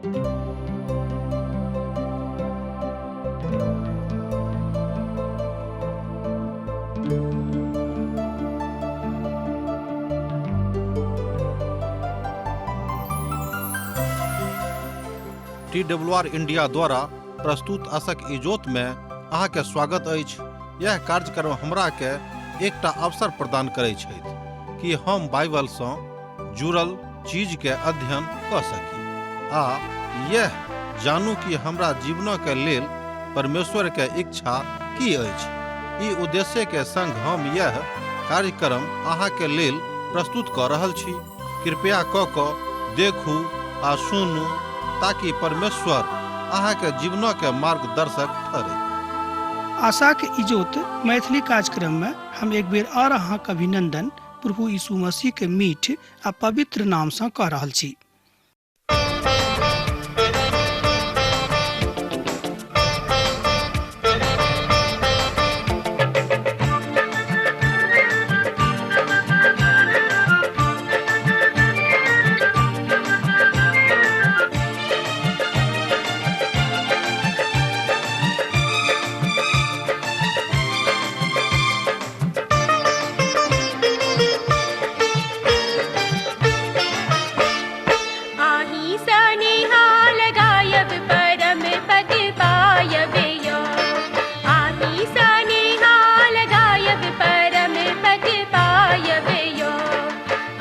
T W R India द्वारा प्रस्तुत असक इजोत में अहाँके स्वागत अछि। यह कार्यक्रम हमरा के एकटा अवसर प्रदान करै छथि कि हम बाइबल सँ जुड़ल चीज के अध्ययन कऽ सकी आ यह जानू कि हमरा जीवनक के लेल परमेश्वर के इच्छा की अछि। ई उद्देश्य के संग हम यह कार्यक्रम अहाँ के लेल प्रस्तुत कऽ रहल छी। कृपया कऽ कऽ देखू आ सुनू ताकि परमेश्वर अहाँ के जीवनक के मार्गदर्शक ठहरै। आशाक इजोत मैथिली कार्यक्रम में हम एक बेर और अहाँक अभिनंदन प्रभु यीशु मसीह के मीठ आ पवित्र नाम सँ कऽ रहल छी। आही सनिहाल गायब परम पद पायब यो। आही सनिहाल गायब परम पद पायब यो।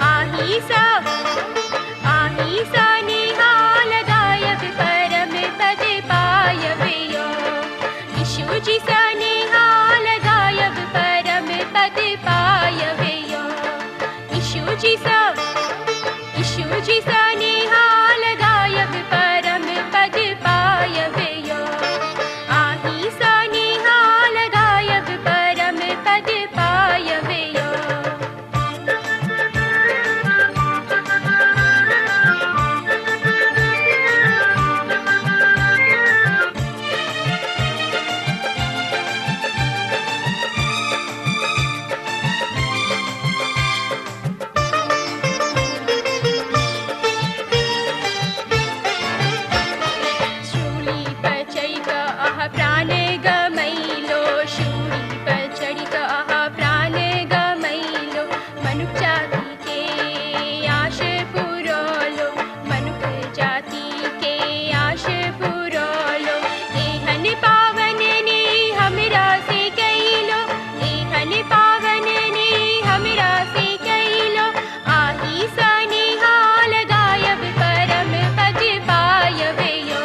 आही सा आही सनिहाल गायब परम पद पायब यो। यीशु जी सनिहाल गायब परम पद पायब यो। यीशु जी सा यीशु जी सनिहाल गायब परम पद पायब यो। आही सनिहाल गायब परम पद पायब यो। शूली पर चढ़ि कऽ अहाँ प्राण गमैलो। शूली पर चढ़ि कऽ अहाँ प्राण गमैलो। मनुख जाति के आश पुरौलो। मनुख जाति के आश पुरौलो। एहन पावन ने हमरा से कैलो। एहन पावन ने हमरा से कैलो। आही सनिहाल गायब परम पद पायब यो।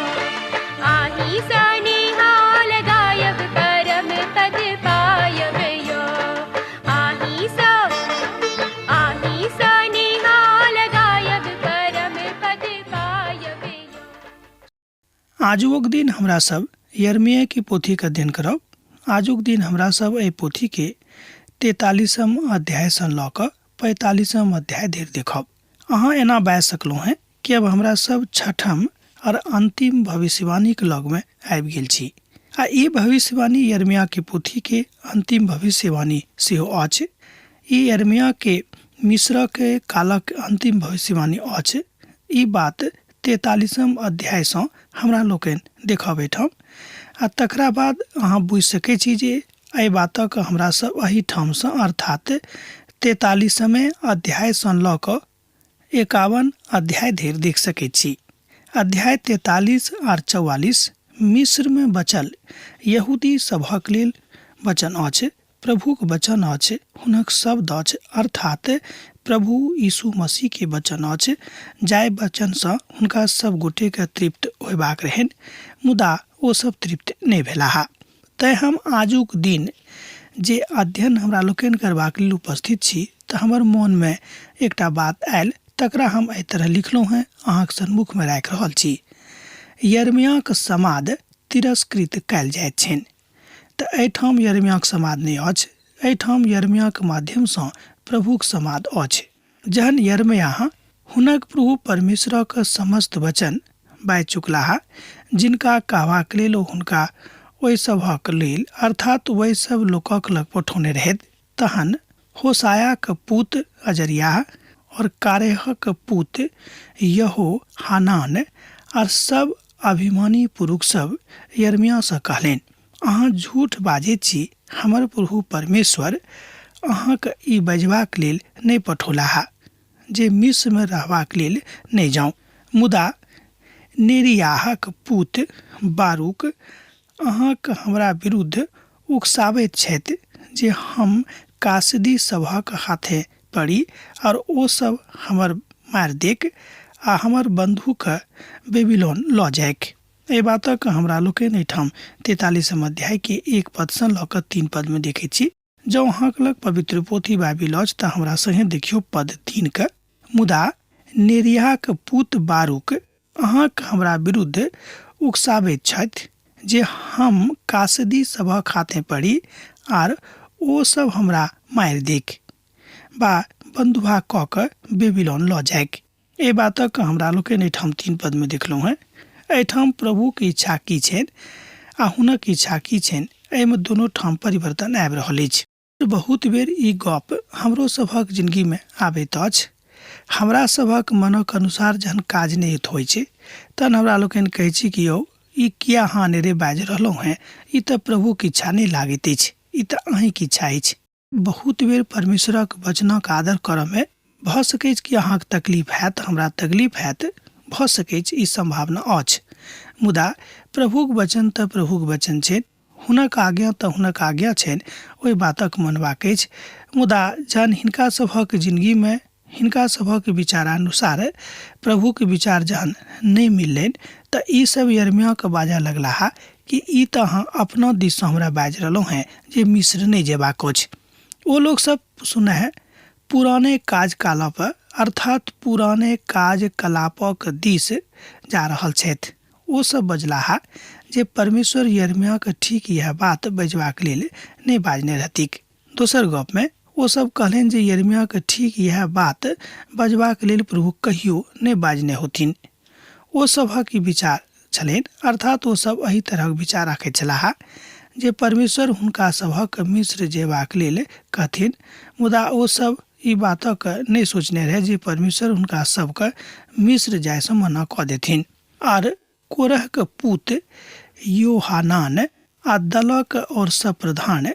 आही सनिहाल गायब परम पद पायब यो। आही सा आही सनिहाल गायब परम पद पायब यो। आजुक दिन हमरा सब यरमिया के पोथी के अध्ययन करब। आजुक दिन हमरा सब एहि पोथी के 43 अध्याय सँ लऽ कऽ 45 अध्याय धरि देखब। अहाँ एना बाजि सकलहुँ हेँ कि अब हमरा सब छठम और अंतिम भविष्यवाणी के लग में आबि गेल छी आ ई भविष्यवाणी यरमिया के पोथी के अंतिम भविष्यवाणी सेहो अछि। ई यरमिया के मिस्र के कालक अंतिम भविष्यवाणी अछि। ई बात 43 अध्याय सँ हमरा लोकनि देखब एहिठाम आ तकरा बाद अहाँ बुझि सकै छी जे एहि बातक हमरा सब एहिठाम सँ अर्थात 43 अध्याय सँ लऽ कऽ 51 अध्याय धरि देख सकै छी। अध्याय 43 आर 44 मिस्र में बचल यहूदी सभक लेल वचन अछि, प्रभुक वचन अछि, हुनक शब्द अछि, अर्थात प्रभु यीशु मसीह के वचन अछि, जाहि वचन सँ हुनका सब गोटे के तृप्त होयबाक रहनि, मुदा ओ सब तृप्त नहि भेलाह। तैं हम आजुक दिन जे अध्ययन हमरा लोकनि करबाक लेल उपस्थित छी तऽ हमर मोनमे एकटा बात आयल, तकरा हम एहि तरह लिखलहुँ हेँ, अहाँक सन्मुखमे राखि रहल छी। यरमियाक समाद तिरस्कृत कयल जाइत छनि। तऽ एहिठाम यरमियाक समाद नहि अछि, एहिठाम यरमियाक माध्यमसँ प्रभुक समाद अछि। जहन यरमियाह हुनक प्रभु परमेश्वरक समस्त वचन बाजि चुकलाह, जिनका कहबाक लेल ओ हुनका ओहि सभक लेल, अर्थात् ओहि सभ लोकक लग पठौने रहथि, तहन होशायाक पुत अजर्याह और कारेहक पुत यहोहानान आर सब अभिमानी पुरुख सब यिर्मयाह कहलनि, अहाँ झूठ बाजैत छी, हमर प्रभु परमेश्वर अहाँके ई बजबाक लेल नहि पठौलाह जे मिस्रमे रहबाक लेल नहि जाउ। मुदा नेरियाहक पूत बारूक अहाँके हमरा विरुद्ध उकसाबैत छथि जे हम कासदी सभक हाथे पड़ी और ओ सब हमर मारि देक आ हमर बन्धुके बेबीलोन लऽ जाइक। एहि बातक हमरा लोकनि एहिठाम 43 अध्यायके 1 पदसँ लऽ कऽ 3 पदमे देखैत छी। जँ अहाँक लग पवित्र पोथी बाइबिल अछि तऽ हमरा संगे देखियौ पद 3 के। मुदा नेरियाक पूत बारूक अहाँक हमरा विरुद्ध उकसाबैत छथि जे हम कासदी सभक हाथे पड़ी आर ओ सब हमरा मारि देक बा बन्धुआ कऽ कऽ बेबीलोन लऽ जाइक। एहि बातक हमरा लोकनि एहिठाम 3 पदमे देखलहुँ हेँ। एहिठाम प्रभुक इच्छा की छनि आ हुनक इच्छा की छनि, एहिमे दुनू ठाम परिवर्तन आबि रहल अछि। बहुत बेर ई गप हमरो सभक जिनगीमे आबैत अछि। हमरा सभक मनक अनुसार जहन काज नहि होइ छै तहन हमरा लोकनि कहै छी कि यौ ई किया अहाँ अनेरे बाजि रहलहुँ हेँ, ई तऽ प्रभुक इच्छा नहि लागैत अछि, ई तऽ अहीँके इच्छा अछि। बहुत बेर परमेश्वरक वचनक आदर करऽमे भऽ सकैछ कि अहाँके तकलीफ हैत, हमरा तकलीफ हैत, भऽ सकैछ, ई सम्भावना अछि। मुदा प्रभुक वचन तऽ प्रभुक वचन छनि, हुनक आज्ञा तऽ हुनक आज्ञा छनि, ओहि बातक मनबाक अछि। मुदा जहन हिनका सभक जिनगीमे हिनका सभक विचारानुसार प्रभुक विचार जहन नहि मिललनि तऽ ई सब यिर्मयाहके बाजऽ लगलाह कि ई तऽ अहाँ अपना दिससँ हमरा बाजि रहलहुँ हेँ जे मिस्र नहि जेबाक अछि। ओ लोक सब सुनऽ है पुराने काज-कलाप अर्थात पुराने काज-कलापक दिस जा रहल छथि। ओ सब बजलाह जे परमेश्वर यिर्मयाहके ठीक इएह बात बजबाक लेल नहि बाजने रहतिक। दोसर गपमे ओ सब कहलनि जे यिर्मयाहके ठीक इएह बात बजबाक लेल प्रभु कहियो नहि बाजने होथिन। ओ सभक ई विचार छलनि, अर्थात ओ सब एहि तरहक विचार राखैत छलाह जे परमेश्वर हुनका सभक मिस्र जेबाक लेल कहथिन, मुदा ओ सब ई बातक नहि सोचने रहै जे परमेश्वर हुनका सबके मिस्र जायसँ मना कऽ देथिन। आर कोरहक पूत योहानान आ दलक और सब प्रधान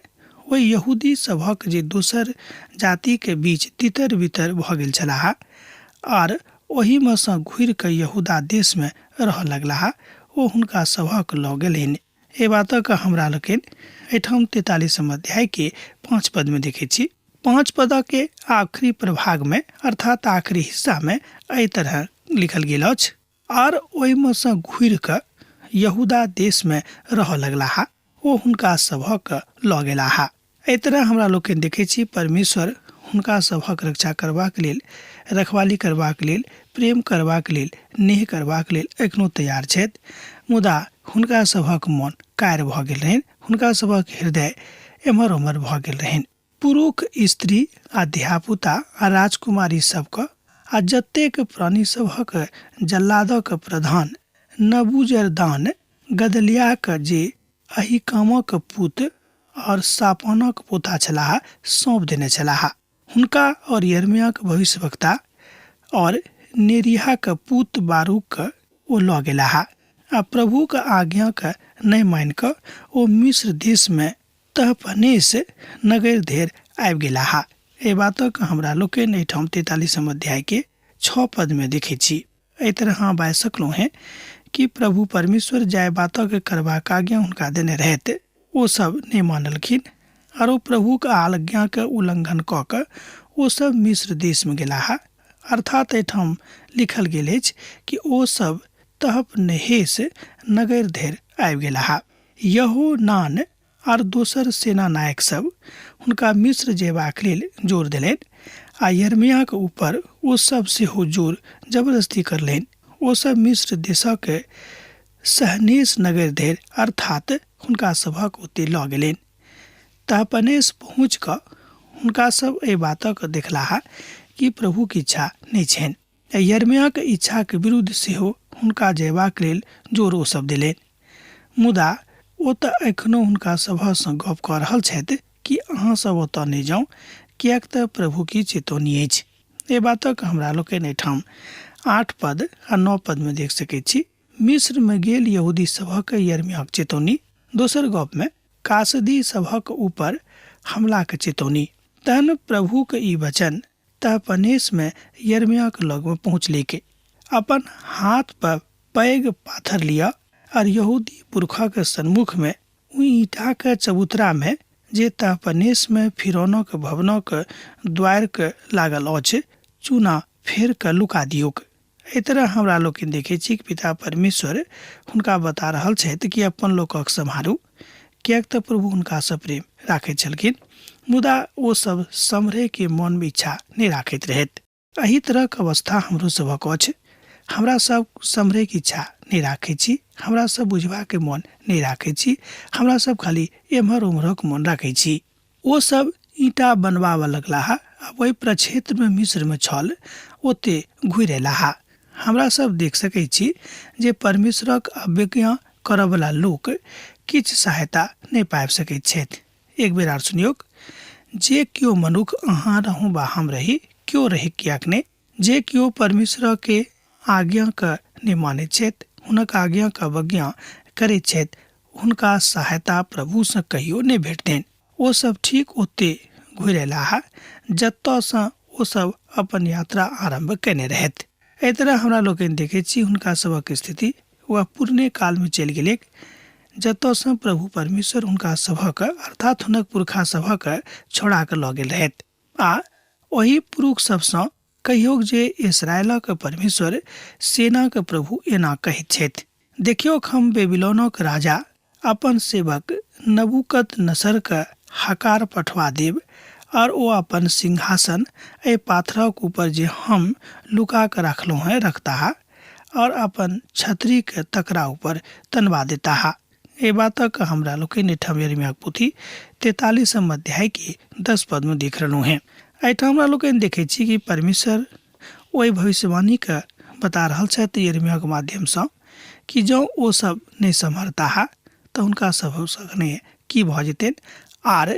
ओहि यहूदी सभक जे दोसर जातिक बीच तितर-बितर भऽ गेल छलाह आर ओहिमे सँ घुरि कऽ यहूदा देशमे रहऽ लगलाह, ओ हुनका सभक लऽ गेलनि। एहि बातक हमरा लोकनि एहिठाम 43 अध्यायके 5 पदमे देखैत छी। 5 पदके आखिरी प्रभागमे अर्थात आखिरी हिस्सामे एहि तरह लिखल गेल अछि, आर ओहिमे सँ घुरि कऽ यहूदा देशमे रहऽ लगलाह, ओ हुनका सभक लऽ गेलाह। एहि तरह हमरा लोकनि देखै छी परमेश्वर हुनका सभक रक्षा करबाक लेल, रखवाली करबाक लेल, प्रेम करबाक लेल, नेह करबाक लेल एखनो तैयार छथि, मुदा हुनका सभक मन कायर भऽ गेल रहनि, हुनका सभक हृदय एम्हर ओम्हर भऽ गेल रहनि। पुरुख, स्त्री आ धियापुता आ राजकुमारी सबके आ जतेक प्राणी सभक जल्लादक प्रधान नबूजरदान गदल्याक जे अहीकामक पुत और सापानक पोता छलाह सौंप देने छलाह। हुनका और यिर्मयाक भविष्यवक्ता और नेरियाक पुत बारूक के ओ लऽ गेलाह आ प्रभुक आज्ञाक नहि मानि कऽ ओ मिस्र देश मे तहपनेस नगर धरि आबि गेलाह। एहि बातक हमरा लोकनि एहिठाम 43 अध्यायके 6 पदमे देखैत छी। एहि तरह अहाँ बाजि सकलहुँ हेँ कि प्रभु परमेश्वर जाहि बातक करबाक आज्ञा हुनका देने रहथि ओ सब नहि मानलखिन आर ओ प्रभुक आज्ञाक उल्लंघन कऽ कऽ ओ सब मिस्र देशमे गेलाह। अर्थात एहिठाम लिखल गेल अछि कि ओ सब तहपनेहेस नगर धरि आबि गेलाह। यहोनान आर दोसर सेना नायक सब हुनका मिस्र जेबाक लेल जोर देलनि आ यिर्मयाहक ऊपर ओ सब सेहो जोर जबरदस्ती करलनि। ओ सब मिस्र देशक सहनेस नगर धरि अर्थात हुनका सभक ओतय लऽ गेलनि। तहपनेस पहुँचि कऽ हुनका सब एहि बातक देखलाह कि प्रभुक इच्छा नहि छनि। यिर्मयाहक इच्छाक विरुद्ध सेहो हुनका जयबाक लेल जोर ओ सभ देलनि। मुदा ओ तऽ एखनो हुनका सभसँ गप कऽ रहल छथि कि अहाँ सभ ओतऽ नहि जाउ, किएक तऽ प्रभुक ई चेतौनी अछि। एहि बातक हमरा लोकनि एहिठाम 8 पद आ 9 पदमे देख सकैत छी। मिस्रमे गेल यहूदी सभक यर्मियाक चेतौनी, दोसर गपमे कासदी सभक ऊपर हमलाक चेतौनी। तहन प्रभुक ई वचन तहपनेसमे यर्मियाक लगमे पहुँचलैक, अपन हाथ पर पैघ पाथर लिअ और यहूदी पुरखाक सन्मुखमे ओहि ईंटाक चबूतरामे जे तहपनेसमे फिरौनक भवनक द्वारिक लागल अछि, चूना फेर कऽ लुका दियौक। एहि तरह हमरा लोकनि देखै छी कि पिता परमेश्वर हुनका बता रहल छथि कि अपन लोकक सम्हारू, किएक तऽ प्रभु हुनकासँ प्रेम राखैत छलखिन, मुदा ओ सब सम्हरैके मनमे इच्छा नहि राखैत रहथि। एहि तरहक अवस्था हमरो सभक अछि। हमरा सब सम्हरैके इच्छा नहि राखै छी, हमरा सब बुझबाके मन नहि राखै छी, हमरा सब खाली एम्हर ओम्हरक मन राखै छी। ओ सब ईंटा बनबाबऽ लगलाह आ ओहि प्रक्षेत्रमे मिस्रमे छल ओते घुरि अयलाह। हमरा सब देख सकैत छी जे परमेश्वरक अवज्ञा करऽवला लोक किछु सहायता नहि पाबि सकैत छथि। एक बेर आर सुनियौक, जे केओ मनुख अहाँ रहू वा हम रही, केओ रही किएक नहि, जे केओ परमेश्वरके आज्ञाके नहि मानैत छथि, हुनक आज्ञाके अवज्ञा करैत छथि, हुनका सहायता प्रभुसँ कहियो नहि भेटतनि। ओ सब ठीक ओते घुरि अयलाह जतऽसँ ओ सब अपन यात्रा आरम्भ कयने रहथि। एहि तरह हमरा लोकनि देखैत छी हुनका सभक स्थिति वह पुरने कालमे चलि गेलैक जतऽसँ प्रभु परमेश्वर हुनका सभक अर्थात हुनक पुरखा सभक छोड़ा कऽ लऽ गेल रहथि आ ओहि पुरुख सभसँ कहियौक जे इस्राएलक परमेश्वर सेनाक प्रभु एना कहैत छथि, देखियौक, हम बेबीलोनक राजा अपन सेवक नबूकदनेस्सरके हकार पठवा देब और ओ अपन सिंहासन एहि पाथरक ऊपर जे हम लुका कऽ रखलहुँ हेँ रखताह और अपन छतरीके तकरा ऊपर तनवा देताह। एहि बातक हमरा लोकनि एहिठाम यिर्मयाहक पोथी 43म अध्याय के 10 पदमे देख रहलहुँ हेँ। एहिठाम हमरा लोकनि देखै छी कि परमेश्वर ओहि भविष्यवाणीके बता रहल छथि यिर्मयाहक माध्यमसँ कि जँ ओ सब नहि सम्हरताह तऽ हुनका सब संगे की भऽ जेतनि आर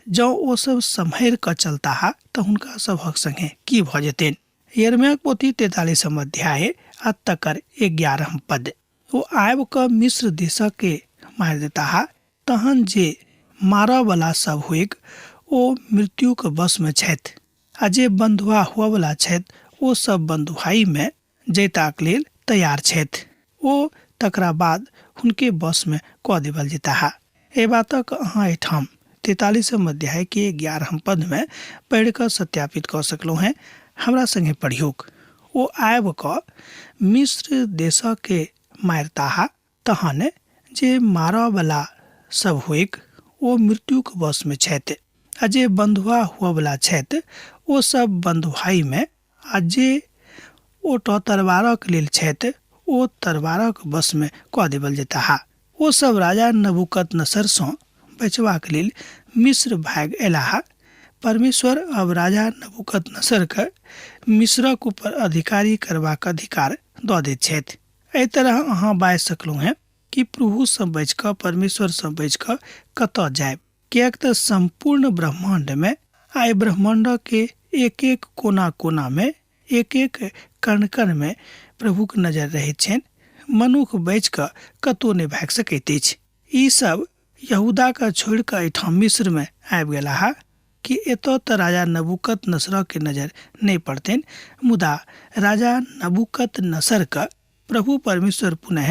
जँ ओ सब सम्हरि कऽ चलताह तऽ हुनका सभक संगे की भऽ जेतनि। यिर्मयाहक पोथी 43म अध्याय आ तकर 11म पद। ओ आबि कऽ मिस्र देशके मारि देताह, तहन जे मारऽवला सभ होइक ओ मृत्युक वशमे छथि, आ जे बन्धुआ हुअवला छथि ओ सभ बन्धुआइमे जयताक लेल तैयार छथि, ओ तकरा बाद हुनके वशमे कऽ देबल जेताह। एहि बातक अहाँ एहिठाम 43म अध्यायके 11म पदमे पढ़ि कऽ सत्यापित कऽ सकलहुँ हेँ। हमरा सङ्गे पढ़ियौक, ओ आबि कऽ मिस्र देशके मारिताह, तहन जे मारऽवला सभ होइक ओ मृत्युक वशमे छथि, आ जे बन्धुआ हुअवला छथि ओ सभ बन्धुआइमे, आ जे ओतऽ तरवारक लेल छथि ओ तरवारक वशमे कऽ देबल जेताह। ओ सभ राजा नबूकदनेस्सरसँ बचबाक लेल मिस्र भागि अयलाह। परमेश्वर अब राजा नबूकदनेस्सरकेँ मिस्रक ऊपर अधिकारी करबाक अधिकार दऽ दैत छथि। एहि तरह अहाँ बाजि सकलहुँ हेँ कि प्रभुसँ बचि कऽ, परमेश्वरसँ बचि कऽ कतऽ जायब? किएक तऽ सम्पूर्ण ब्रह्माण्डमे आ एहि ब्रह्माण्डके एक-एक कोना-कोनामे, एक-एक कण-कणमे प्रभुक नजर रहैत छनि। मनुख बचि कऽ कतहु नहि भागि सकैत अछि। ई सभ यहूदाकेँ छोड़ि कऽ एहिठाम मिस्रमे आबि गेलाह कि एतऽ तऽ राजा नबूकदनेस्सरके नजर नहि पड़तनि, मुदा राजा नबूकदनेस्सरके प्रभु परमेश्वर पुनः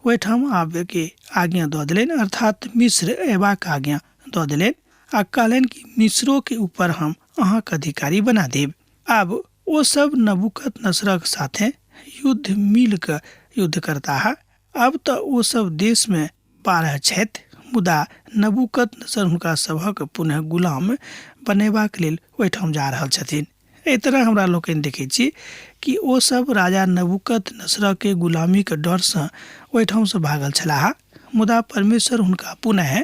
ओहिठाम आबयके आज्ञा दऽ देलनि, अर्थात मिस्र अयबाक आज्ञा दऽ देलनि आ कहलनि कि मिस्रोके ऊपर हम अहाँके अधिकारी बना देब। आब ओ सब नबूकदनेस्सरक साथे युद्ध मिल कऽ युद्ध करताह। आब तऽ ओ सब देशमे 12 छथि, मुदा नबूकदनेस्सर हुनका सभक पुनः गुलाम बनेबाक लेल ओहिठाम जा रहल छथिन। एहि तरह हमरा लोकनि देखैत छी कि ओ सब राजा नबूकदनेस्सरके गुलामीके डरसँ ओहिठामसँ भागल छलाह, मुदा परमेश्वर हुनका पुनः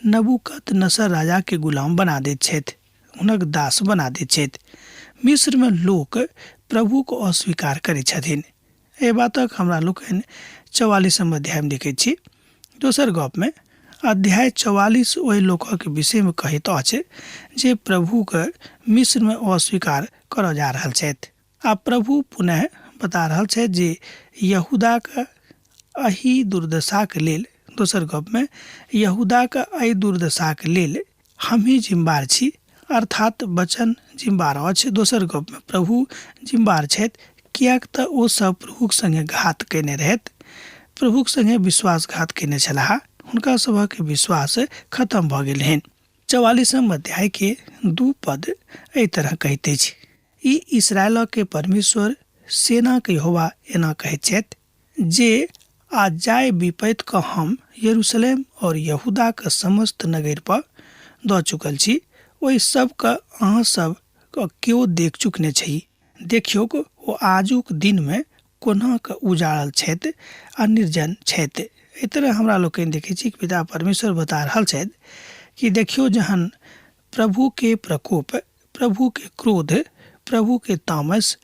नबूकदनेस्सर राजाके गुलाम बना दैत छथि, हुनक दास बना दैत छथि। मिस्रमे लोक प्रभुक अस्वीकार करैत छथिन। एहि बातक हमरा लोकनि 44म अध्यायमे देखैत छी। दोसर गपमे अध्याय 44 ओहि लोकक विषयमे कहैत अछि जे प्रभुके मिस्रमे अस्वीकार करऽ जा रहल छथि आ प्रभु पुनः बता रहल छथि जे यहूदाक एहि दुर्दशाक लेल, दोसर गपमे यहूदाक एहि दुर्दशाक लेल हमही जिम्मेवार छी, अर्थात वचन जिम्मेवार अछि। दोसर गपमे प्रभु जिम्मेवार छथि, किएक तऽ ओ सब प्रभुक संगे घात कयने रहथि, प्रभुक संगे विश्वासघात कयने छलाह। हुनका सभक विश्वास खतम भऽ गेल रहनि। चौवालिसम अध्याय के 2 पद एहि तरह कहैत अछि, ई इसरायलक परमेश्वर सेनाक यहोवा एना कहैत छथि जे आ जाय विपैत कऽ हम यरूशलेम और यहूदाक समस्त नगर पर दऽ चुकल छी, ओहि सबके अहाँ सब केओ देख चुकने छी। देखियौक, ओ आजुक दिनमे कोना कऽ उजाड़ल छथि आ निर्जन छथि। एहि तरह हमरा लोकनि देखै छी कि पिता परमेश्वर बता रहल छथि कि देखियौ, जहन प्रभुके प्रकोप, प्रभुके क्रोध, प्रभुके तामस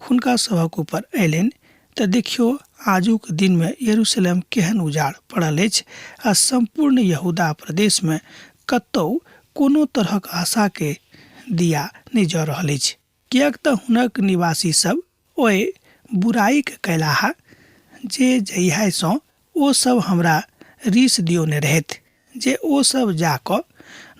हुनका सभक ऊपर अयलनि, तऽ देखियौ आजुक दिनमे यरूशलेम केहन उजाड़ पड़ल अछि आ सम्पूर्ण यहूदा प्रदेशमे कतौ कोनो तरहक आशाके दिया नहि जऽ रहल अछि, किएक तऽ हुनक निवासी सब ओहि बुराइक कयलाह जे जहियासँ ओ सब हमरा रीस दियौने रहथि, जे ओ सब जा कऽ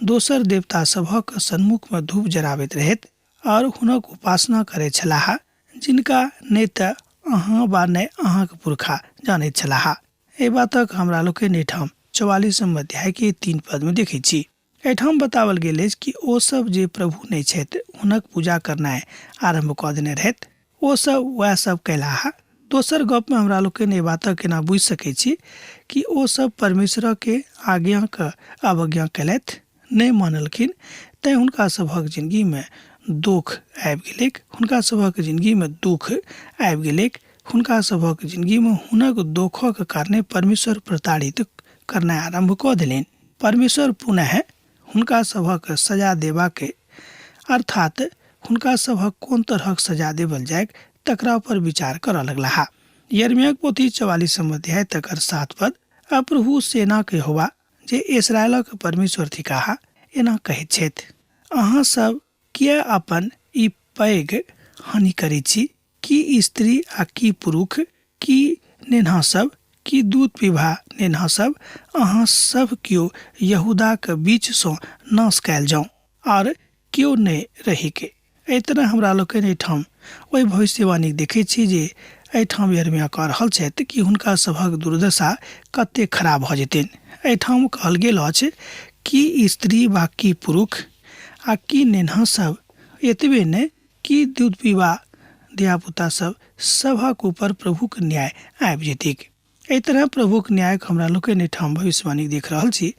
दोसर देवता सभक सन्मुखमे धूप जराबैत रहथि और हुनक उपासना करैत छलाह, जिनका नहि तऽ अहाँ वा नहि अहाँक पुरखा जानैत छलाह। एहि बातक हमरा लोकनि एहिठाम चौवालिसम अध्याय के 3 पद मे देखैत छी। एहिठाम बताओल गेल अछि कि ओ सब जे प्रभु नहि छथि हुनक पूजा करनाइ आरम्भ कऽ देने रहथि। ओ सब वएह सब कयलाह। दोसर गपमे हमरा लोकनि एहि बातक केना बुझि सकैत छी कि ओ सब परमेश्वरक आज्ञाक अवज्ञा कयलथि, नहि मानलखिन, तैँ हुनका सभक जिनगीमे दुःख आबि गेलैक। हुनका सभक जिनगीमे दुःख आबि गेलैक। हुनका सभक जिनगीमे हुनक दुःखक कारणे परमेश्वर प्रताड़ित करनाइ आरम्भ कऽ देलनि। परमेश्वर पुनः हुनका सभक सजा देबाक, अर्थात हुनका सभक कोन तरहक सजा देबल जाइक तकरा पर विचार करऽ लगलाह। यिर्मयाहक पोथी चौवालिसम अध्याय तकर 7 पद, आ प्रभु सेनाक यहोवा जे इसरायलक परमेश्वर थिकाह एना कहैत छथि, अहाँ सब किए अपन ई पैघ हानि करैत छी? की स्त्री आ की पुरुख, की नेन्हा सब, की दूध पीबा नेन्हा सब, अहाँ सब केओ यहूदाक बीच सँ नाश कयल जाउ, आर केओ नहि रहिक। एहि तरह हमरा लोकनि एहिठाम ओहि भविष्यवाणीक देखैत छी जे एहिठाम यिर्मयाह कऽ रहल छथि कि हुनका सभक दुर्दशा कतेक खराब भऽ जेतनि। एहिठाम कहल गेल अछि, की स्त्री वा की पुरुख आ की नेन्हा सब, एतबे नहि की दूध पीबा धियापुता सब, सभक ऊपर प्रभुक न्याय आबि जेतैक। एहि तरह प्रभुक न्यायक हमरा लोकनि एहिठाम भविष्यवाणी देख रहल छी,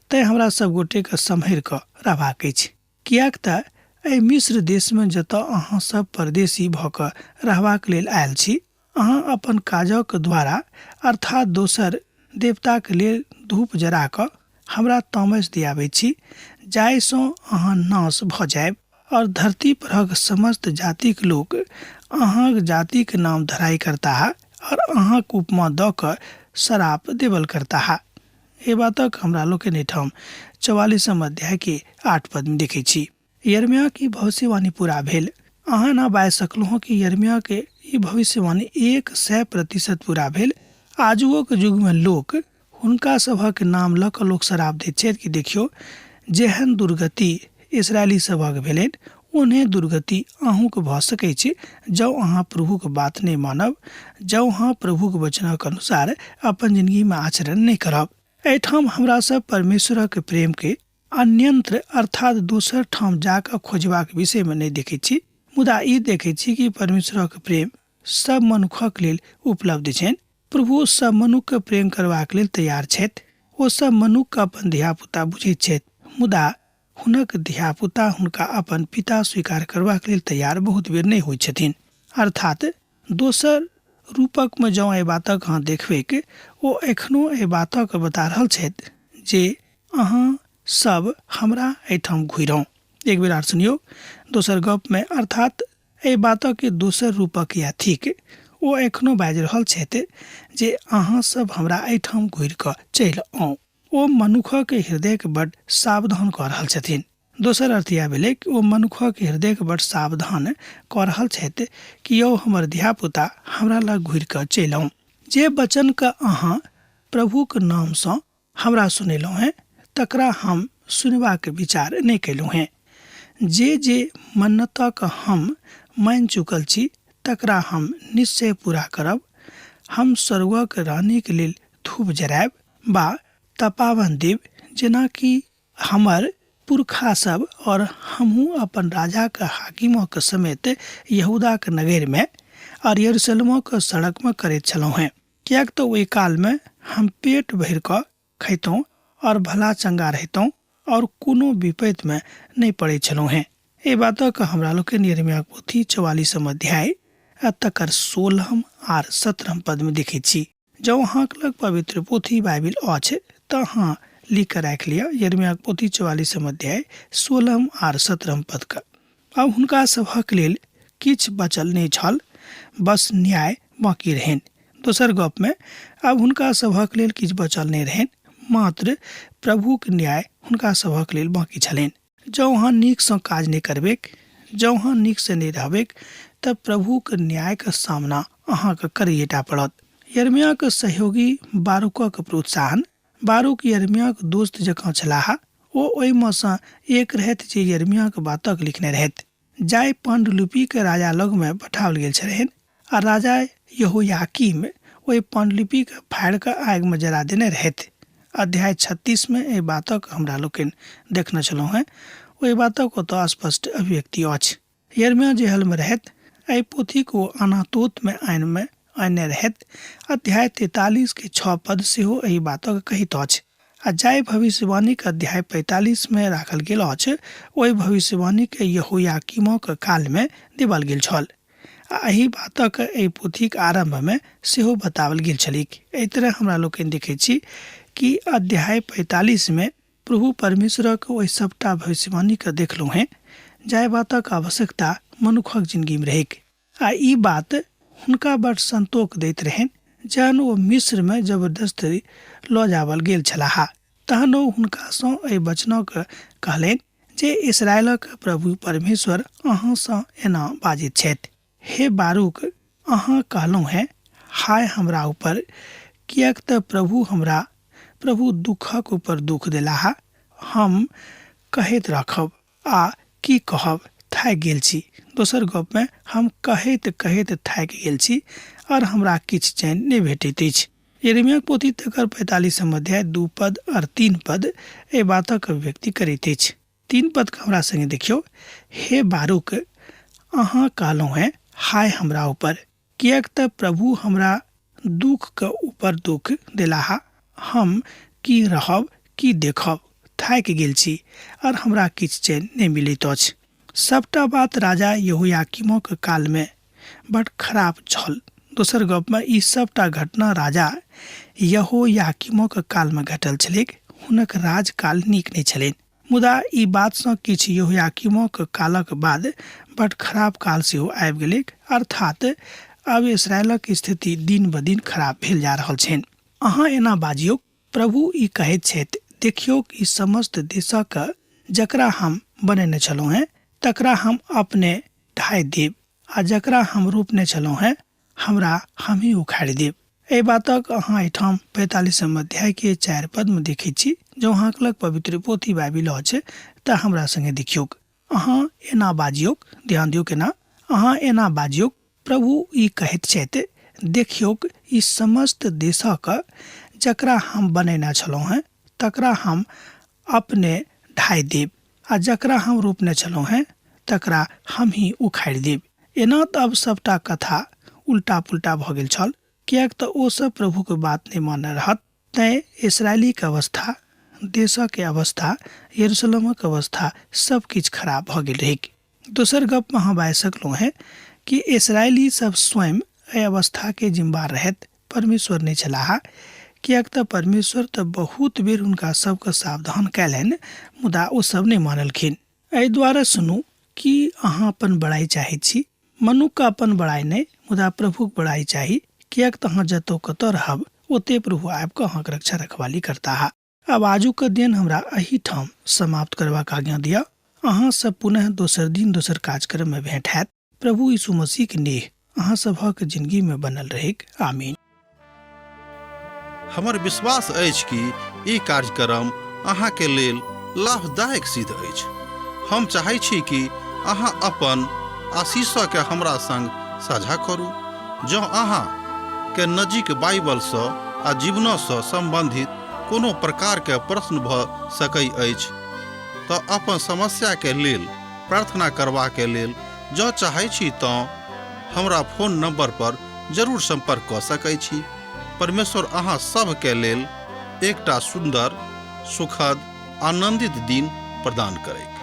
तैँ हमरा सब गोटेके सम्हरि कऽ रहबाक अछि, किएक तऽ एहि मिस्र देशमे जतऽ अहाँ सब परदेशी भऽ कऽ रहबाक लेल आयल छी, अहाँ अपन काजक द्वारा, अर्थात् दोसर देवताक लेल धूप जरा कऽ हमरा तामस दियाबैत छी, जाहि सँ अहाँ नाश भऽ जायब, और धरती परहक समस्त जातिक लोक अहाँक जातिक नाम धराइ करताह और अहाँक उपमा दऽ कऽ सराप देबल करताह। एहि बातक हमरा लोकनि एहिठाम चौवालिसम अध्याय के 8 पद मे देखैत छी। यिर्मयाह की भविष्यवाणी पूरा भेल। अहाँ एना बाजि सकलहुँ कि यिर्मयाह के ई भविष्यवाणी 100% पूरा भेल। आजुओक युग मे लोक हुनका सभक नाम लऽ कऽ लोक श्राप दैत छथि कि देखियौ, जेहन दुर्गति इसरायली सभक भेलनि ओहने दुर्गति अहूँक भऽ सकैत अछि जँ अहाँ प्रभुक बात नहि मानब, जँ अहाँ प्रभुक वचनक अनुसार अपन जिनगी मे आचरण नहि करब। एहिठाम हमरा सब परमेश्वरक प्रेम के अन्यंत्र अर्थात दोसर ठाम जा कऽ खोजबाक विषय मे नहि देखैत छी, मुदा ई देखैत छी कि परमेश्वरक प्रेम सब मनुखक लेल उपलब्ध छनि। प्रभु सब मनुख के प्रेम करबाक लेल तैयार छथि। ओ सब मनुख के अपन धियापुता बुझैत छथि, मुदा हुनक धियापुता हुनका अपन पिता स्वीकार करबाक लेल तैयार बहुत बेर नहि होइत छथिन। अर्थात दोसर रूपक मे जँ एहि बातक अहाँ देखबैक, ओ एखनो एहि बातक बता रहल छथि जे अहाँ सब हमरा एहिठाम घुरि आउ। एक बेर आर सुनियौ दोसर गप मे, अर्थात एहि बातक दोसर रूपक इएह थिक, ओ एखनो बाजि रहल छथि जे अहाँ सब हमरा एहिठाम घुरि कऽ चलि आउ। ओ मनुखक हृदयक बड सावधान कऽ रहल छथिन। दोसर अर्थ इएह भेलै कि ओ मनुखक हृदयक बड सावधान कऽ रहल छथि कि यौ हमर धियापुता, हमरा लग घुरि कऽ चलि आउ। जे वचनके अहाँ प्रभुक नामसँ हमरा सुनेलहुँ हेँ तकरा हम सुनबाक विचार नहि कयलहुँ हेँ। जे जे मन्नतक हम मानि चुकल छी तकरा हम निश्चय पूरा करब। हम स्वर्गक रानीक लेल धूप जरायब बा तपावन देब जेनाकि हमर पुरखा सब और हमहूँ अपन राजाक हाकिमक समेत यहूदाक नगरमे और यरूशलेमक सड़कमे करैत छलहुँ हेँ। किएक तँ ओहि कालमे हम पेट भरि कऽ खैतहुँ और भला चंगा रहितहुँ और कोनो विपैतमे नहि पड़ैत छलहुँ हेँ। एहि बातक हमरा लोकनि यिर्मयाक पोथी चौआलिसम अध्याय आ तकर सोलहम आर सत्रहम पदमे देखैत छी। जँ अहाँक लग पवित्र पोथी बाइबिल अछि तँ अहाँ लिख कऽ राखि लिअ यिर्मयाक पोथी चौआलिसम अध्याय सोलहम आर सत्रहम पदके। आब हुनका सभक लेल किछु बचल नहि छल, बस न्याय बाँकी रहनि। दोसर गपमे, आब हुनका सभक लेल किछु बचल नहि रहनि, मात्र प्रभुक न्याय हुनका सभक लेल बाँकी छलनि। जँ अहाँ नीकसँ काज नहि करबैक, जँ अहाँ नीकसँ नहि रहबैक, तँ प्रभुक न्यायक सामना अहाँकेँ करैएटा पड़त। यिर्मयाक सहयोगी बारूकक प्रोत्साहन। बारूक यिर्मयाक दोस्त जकाँ छलाह। ओ ओहिमे सँ एक रहथि जे यिर्मयाक बातक लिखने रहथि, जाहि पाण्डुलिपिकेँ राजा लगमे पठाओल गेल छलनि, आ राजा यहोयाकीम ओहि पाण्डुलिपिकेँ फाड़ि कऽ आगिमे जरा देने रहथि। अध्याय 36 मे एहि बातक हमरा लोकनि देखने छलहुँ हेँ। ओहि बातक ओतऽ स्पष्ट अभिव्यक्ति अछि। यिर्मयाह जेहलमे रहथि। एहि पोथीक ओ अनातोतमे आनिमे अनने रहथि। अध्याय 43 के छओ पद सेहो एहि बातक कहैत अछि। आ जाहि भविष्यवाणीक अध्याय 45 मे राखल गेल अछि, ओहि भविष्यवाणीकेँ यहोयाकीमक कालमे देबल गेल छल। आ एहि बातक एहि पोथीक आरम्भमे सेहो बताओल गेल छलैक। एहि तरह हमरा लोकनि देखैत छी कि अध्याय 45 मे प्रभु परमेश्वरक ओहि सभटा भविष्यवाणीकेँ देखलहुँ हेँ, जाहि बातक आवश्यकता मनुखक जिनगीमे रहैक। आ ई बात हुनका बड़ संतोख दैत रहनि जहन ओ मिस्रमे जबरदस्ती लऽ जाओल गेल छलाह। तहन ओ हुनकासँ एहि वचनक कहलनि जे इस्राएलक प्रभु परमेश्वर अहाँसँ एना बाजैत छथि, हे बारूक, अहाँ कहलहुँ हेँ, हाय हमरा ऊपर, किएक तँ प्रभु हमरा प्रभु दुःखक ऊपर दुःख देलाह, हम कहैत राखब आ की कहब, थाकि गेल छी। दोसर गपमे, हम कहैत कहैत थाकि गेल छी और हमरा किछु चैन नहि भेटैत अछि। यिर्मयाक पोथी तकर पैंतालीसम अध्याय दू पद और तीन पद एहि बातक अभिव्यक्ति करैत अछि। तीन पद के हमरा संगे देखियौ, हे बारूक, अहाँ कहलहुँ हेँ, हाय हमरा ऊपर, किएक तँ प्रभु हमरा दुःख के ऊपर दुःख देलाह, हम की रहब की देखब, थाकि गेल छी और हमरा किछु चैन नहि मिलैत अछि। सभटा बात राजा यहोयाकीमक काल मे बड खराब छल। दोसर गपमे ई सभटा घटना राजा यहोयाकीमक कालमे घटल छलैक। हुनक राजकाल नीक नहि छलनि। मुदा ई बातसँ किछु यहोयाकीमक कालक बाद बड खराब काल सेहो आबि गेलैक, अर्थात् आब इस्राएलक स्थिति दिन-ब-दिन खराब भेल जा रहल छनि। अहाँ एना बाजियौक, प्रभु ई कहैत छथि, देखियौक, ई समस्त देशक जकरा हम बनेने छलहुँ हेँ, तकरा हम अपने ढाहि देब आ जकरा हम रोपने छलहुँ हेँ, हमरा हमही उखाड़ि देब। एहि बातक अहाँ एहिठाम पैंतालीसम अध्यायके चारि पदमे देखैत छी। जँ अहाँक लग पवित्र पोथी बाइबिल अछि तऽ हमरा संगे देखियौक। अहाँ एना बाजियौक, ध्यान दियौक एना, अहाँ एना बाजियौक, प्रभु ई कहैत छथि, देखियौक, ई समस्त देशक जकरा हम बनेने छलहुँ हेँ, तकरा हम अपने ढाहि देब आ जकरा हम रोपने छलहुँ हेँ तकरा हमही उखाड़ि देब। एना तऽ आब सभटा कथा उल्टा पुल्टा भऽ गेल छल, किएक तऽ ओ सभ प्रभुक बात नहि मानने रहत। तैँ इस्राएलीक अवस्था, देशक अवस्था, यरूशलेमक अवस्था सभ किछु खराब भऽ गेल रहैक। दोसर गप अहाँ बाजि सकलहुँ हेँ कि इस्राएली सभ स्वयं एहि अवस्थाके जिम्मेवार रहथि, परमेश्वर नहि छलाह, किएक तऽ परमेश्वर तऽ बहुत बेर हुनका सभके सावधान कयलनि, मुदा ओ सभ नहि मानलखिन। एहि दुआरे सुनू कि अहाँ अपन बड़ाइ चाहैत छी? मनुखके अपन बड़ाइ नहि, मुदा प्रभुक बड़ाइ चाही, किएक तऽ अहाँ जतऽ कतऽ रहब, ओतहि प्रभु आबि कऽ अहाँक रक्षा रखवाली करताह। आब आजुक दिन हमरा एहिठाम समाप्त करबाक आज्ञा दिअ। अहाँ सब पुनः दोसर दिन दोसर कार्यक्रममे भेंट हैत। प्रभु यीशु मसीहक नेह अहाँ सभक जिनगीमे बनल रहैक। आमीन। हमर विश्वास अछि कि ई कार्यक्रम अहाँके लेल लाभदायक सिद्ध अछि। हम चाहै छी कि अहाँ अपन आशीषके हमरा संग साझा करू। जँ अहाँ के नजीक बाइबलसँ आ जीवनसँ सम्बन्धित कोनो प्रकारके प्रश्न भऽ सकै अछि तऽ अपन समस्याके लेल प्रार्थना करबाके लेल जँ चाहै छी तँ हमरा फोन नंबर पर जरूर संपर्क कऽ सकै छी। परमेश्वर अहाँ सभके लेल एकटा सुन्दर, सुखद, आनंदित दिन प्रदान करैक।